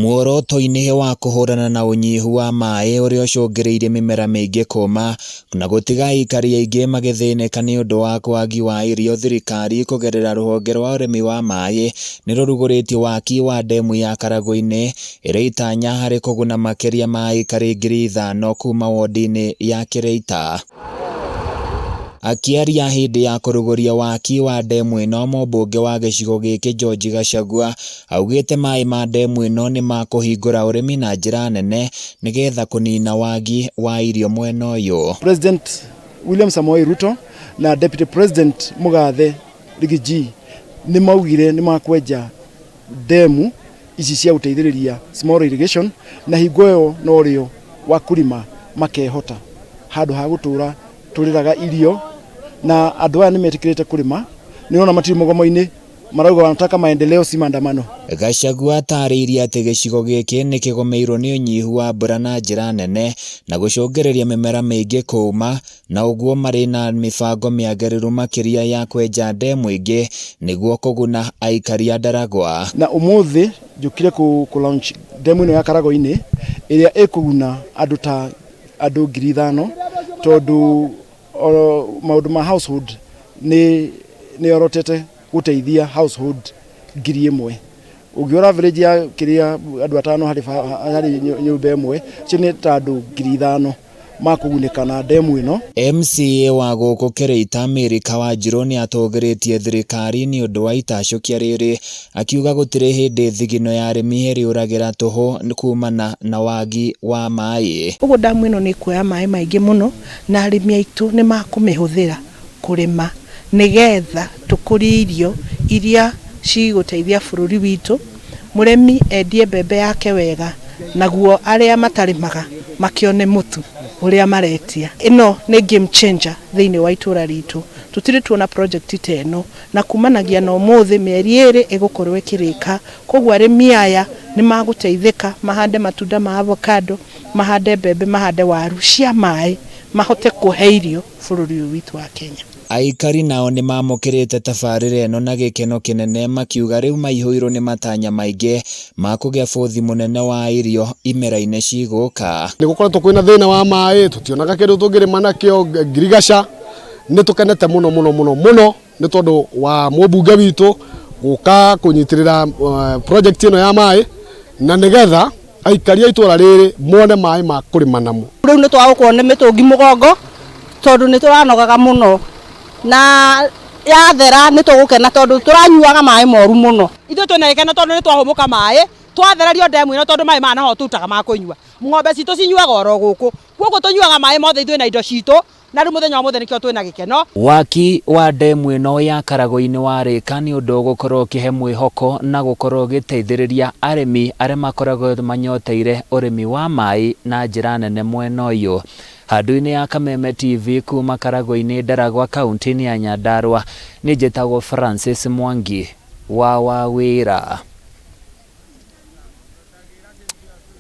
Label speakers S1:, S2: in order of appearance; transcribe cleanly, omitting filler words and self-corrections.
S1: Muoroto-inĩ wa kũhũrana na ũnyihu wa maĩ ũrĩa ũcũngĩrĩirie mĩmera mĩingĩ kũma na gũtiga aikari aingĩ magĩthĩnĩka nĩũndũ wa wagi wa irio, thirikari kũgerera rũhonge rwa ũrĩmi wa maĩ nĩrũrugũrĩtie waki wa ndemu ya Karagũ-inĩ ĩrĩ itanya harĩ kũguna makĩria ma aikari 5,000 kuma wodi-inĩ ya Kĩrĩita. Akĩaria hĩndĩ ya kũrugũria waki wa ndemu ĩno, mũmbunge wa gĩcigo gĩkĩ George Gachagua augĩte maĩ ma ndemu ĩno nĩ makũhingũra ũrĩmi na njĩra nene nĩgetha kũnina wagi wa irio mwena ũyũ.
S2: President William Samoei Ruto na Deputy President Mugathe Riggy nĩ maugire nĩ makwenja ndemu ici cia gũteithĩrĩria small irrigation, na hingo ĩyo norĩo wakulima makehota handũ ha gũtũra tũrĩraga irio. Na andũ aya nĩ metĩkĩrĩte kũrĩma, nĩ ũrona matirĩ mũgomo-inĩ, marauga wanataka maendeleo, si maandamano.
S1: Gachagua atarĩirie atĩ gĩcigo gĩkĩ nĩ kĩgũmĩirwo nĩ ũnyihu wa mbura na njĩra nene na gũcũngĩrĩria mĩmera mĩingĩ kũũma, na ũguo marĩ na mĩbango mĩagĩrĩru makĩria ya kwenja ndemu ĩngĩ nĩguo kũguna aikari a Ndaragwa.
S2: Na ũmũthĩ njũkire kũ launch ndemu ĩno ya Karagũ-inĩ ĩrĩa ĩkũguna andũ ta andũ 5,000, tondũ maũndũ ma household nĩ yorotete gũteithia household 1,000. Ũngĩora average ya kĩrĩa andũ atano harĩ nyũmba ĩmwe, icio nĩ ta andũ 5,000 makũgunĩka na ndemu ĩno.
S1: MCA wa gũkũ Kĩrĩita Mary Kawanjirũ nĩ atũgĩrĩtie thirikari nĩ ũndũ wa itacũkia rĩrĩ, akiuga gũtirĩ hĩndĩ thigino ya arĩmi ĩrĩũragĩra tũhũ kumana na wagi wa maĩ.
S3: Ũguo ndamu ĩno nĩ ĩkuoya maĩ maingĩ mũno, na arĩmi aitũ nĩ makũmĩhũthĩra kũrĩma nĩgetha tũkũrie irio iria cigũteithia bũrũri witũ. Mũrĩmi endie mbembe yake wega, naguo arĩa matarĩmaga makĩone mũtu ũrĩa maretia. Ĩno nĩ game changer thĩinĩ wa itũra ritũ. Tũtirĩ tuona project ta ĩno, na kumanagia na ũmũthĩ mĩeri 2 ĩgũkorwo ĩkĩrĩka. Koguo arĩmi aya nĩ magũteithĩka, mahande matunda ma avocado, mahande mbembe, mahande waru cia maĩ, mahote kũhe irio bũrũri ũyũ witũ wa Kenya.
S1: Aikari nao nĩ mamũkĩrĩte tabarĩra ĩno na gĩkeno kĩnene, makiuga rĩu maihũirwo nĩ matanya maingĩ ma kũgĩa bũthi mũnene wa irio imera-inĩ cigũka.
S4: Nĩ gũkoretwo kwĩna thĩna wa maĩ, tũtionaga kĩndũ tũngĩrĩma nakĩo ngirigaca. Nĩ tũkenete mũno mũno mũno mũno nĩ tondũ wa mũmbunge witũ gũka kũnyitĩrĩra project ĩno ya maĩ, na nĩgetha aikari a itũra rĩrĩ mone maĩ ma kũrĩma namo.
S5: Rĩu nĩ twagũkorwo nĩ mĩtũngi mũgongo, tondũ nĩ tũranogaga mũno, na yathera nĩ tũgũkena tondũ tũranyuaga maĩ moru mũno.
S6: Ithuĩ twĩna gĩkeno tondũ nĩ twahũmũka maĩ, twathererio ndemu ĩno, tondũ maĩ maya noho tũrutaga ma kũnyua. Ng'ombe citũ cinyuaga oro gũkũ, koguo tũnyuaga maĩ mothe ithuĩ na indo citũ, na rĩu mũthenya wa ũmũthĩ nĩkĩo twĩna gĩkeno.
S1: Waki wa ndemu ĩno ya Karagũ-inĩ warĩka nĩ ũndũ ũgũkorwo ũkĩhe mwĩhoko na gũkorwo ũgĩteithĩrĩria arĩmi arĩa makoragwo manyoteire ũrĩmi wa maĩ na njĩra nene mwena ũyũ. Handũ-inĩ ya Kameme TV kuma Karagũ-inĩ, Ndaragwa, kaunti-inĩ ya Nyandarua, nĩ njĩtagwo Francis Mwangi wa Wawĩra.